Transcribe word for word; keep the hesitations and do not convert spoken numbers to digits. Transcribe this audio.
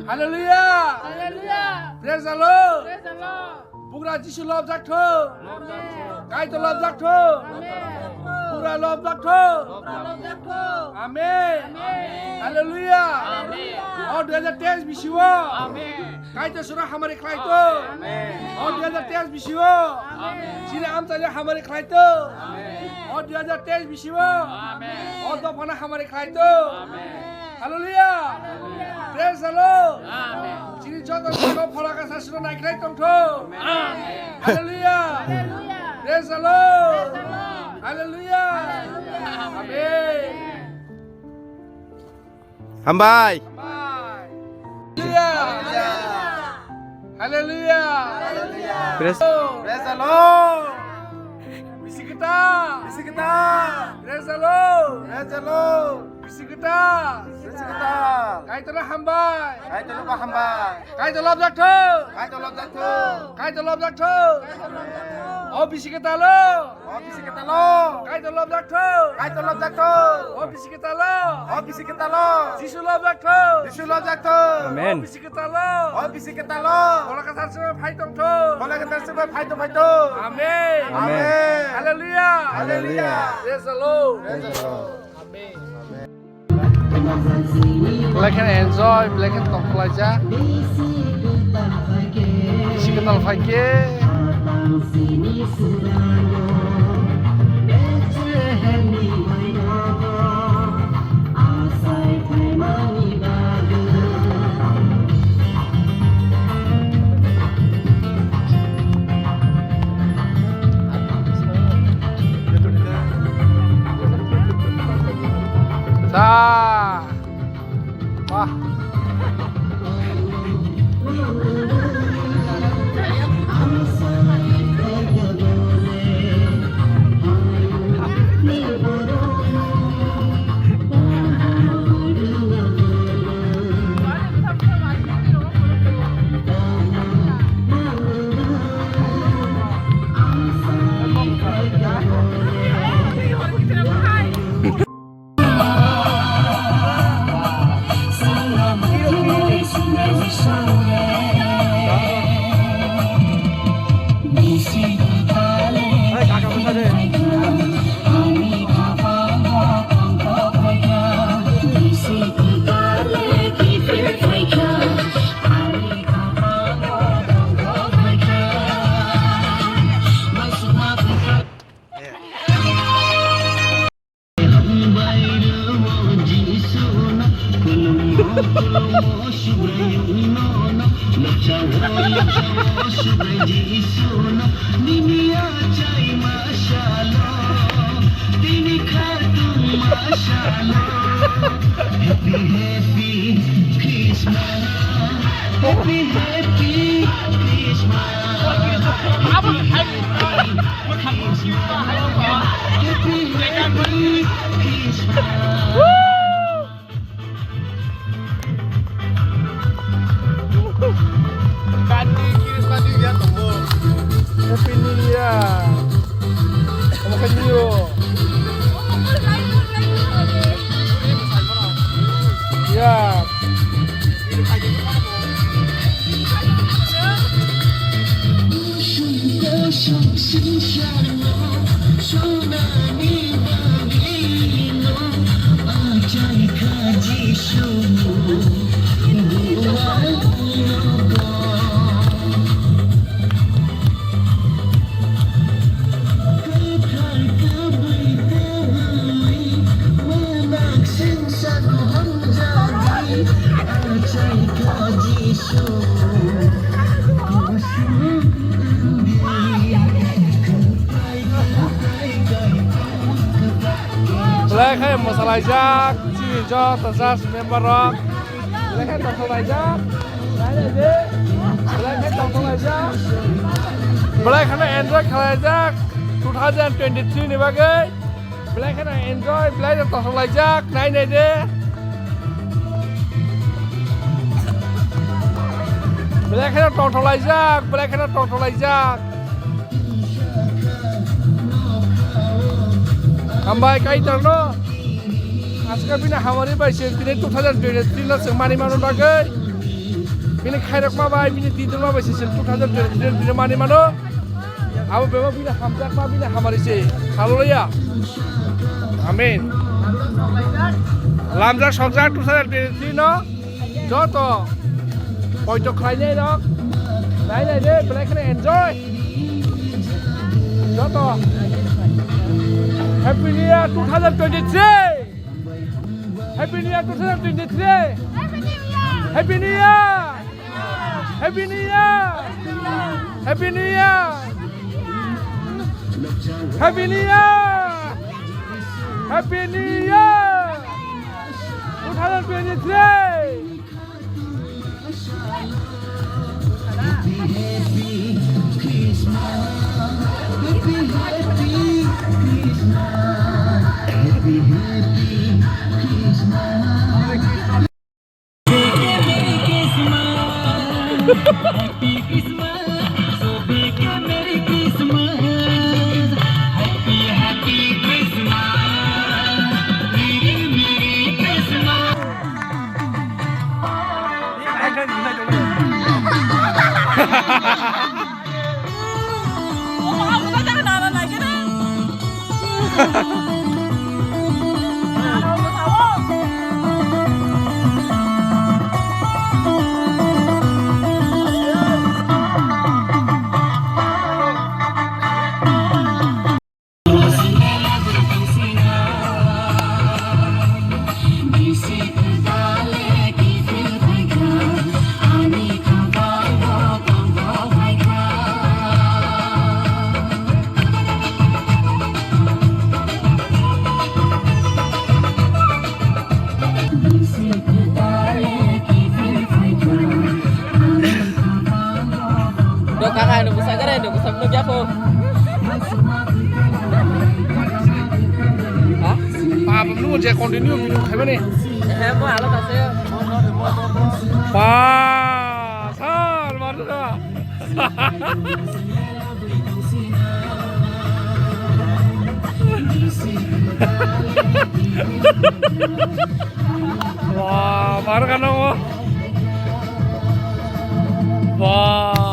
Hallelujah. Hallelujah. Praise the Lord. Praise the Lord. Bugra Jisu lobjak thung. Amen. Kaitor lobjak thung. Amen. Bugra lobjak thung. Bugra lobjak thung. Amen. Amen. Hallelujah. Hallelujah. O dui hajar teis bisi o. Amen. Kaitor sura hamari khlai thung. Amen. O dui hajar teis bisi o. Amen. Chini amchaini hamari khlai thung. Amen. O dui hajar teis bisi o. Amen. O dophano hamari khlai thung. Amen. Hallelujah. Hallelujah. Praise the Lord. Amen. Chini joto saka phola kasa sura naikhrai tongthung. Amen. Hallelujah. Hallelujah. Praise the Lord. Praise the Lord. Hallelujah. Hallelujah. Amen. Hambai. Hambai. Hallelujah. Hallelujah. Hallelujah. Praise. Praise the Lord. Bisikita. Bisikita. Praise the Lord. Praise the Lord. Bisikita. Bisikita. Kaitorno hambai. Kaitorno hambai. Kaitor lobjak thung. Kaitor lobjak thung. Kaitor lobjak thung. O bisikita lo. O bisikita lo. Kaitor lobjak thung. Kaitor lobjak thung. O bisikita lo. O bisikita lo. Jisu lobjak thung. Jisu lobjak thung. Amen. O bisikita lo. O bisikita lo. Phola kasa sura phai tongthung. Phola kasa sura phai tong phai thung. Amen. Amen. Hallelujah. Hallelujah. Praise the Lord. Praise the Lord. Belai kheno enjoy, belai kheno tongkhlaijak. Bisi kwtal phaikhe. Sa. Wah. Happy New Year. Omo khe New Year. Ya. Belai khe mwsalaijak chini joto church member rok. Belai khe tongthoknaijak. Belai khe tongthoknaijak. Belai kheno enjoy khlaijak two thousand twenty-three ni bagwi. Belai kheno enjoy, belai no tongthoknaijak, nai nai de. Belai kheno tongthoknaijak, belai kheno tongthoknaijak. Hambai Kaitorno. Aska bini hamari bai se tini two thousand twenty-three no se mani mano bagwi. Bini khairokma bai, bini twijlma bai se chwng two thousand twenty-three bini manwi mano. Abo bebak bini hamjakma, bini hamari se. Hallelujah. Amen. Lamjak sokjak two thousand twenty-three no joto poito khlainai rok nai nai de, belai kheno enjoy. Joto Happy New Year two thousand twenty-three. Happy New Year two thousand twenty-three. Happy New Year. Happy New Year. Happy New Year. Happy New Year. Happy New Year. Happy New Year. Two thousand twenty-three. Dok kakak, dok besar kere, dok besar dok jago. Hah? Apa belum aja continue video kayak mana? Eh, mau halo kasih. Wah, sar, baru dah. Wah, baru kan mau. Wah.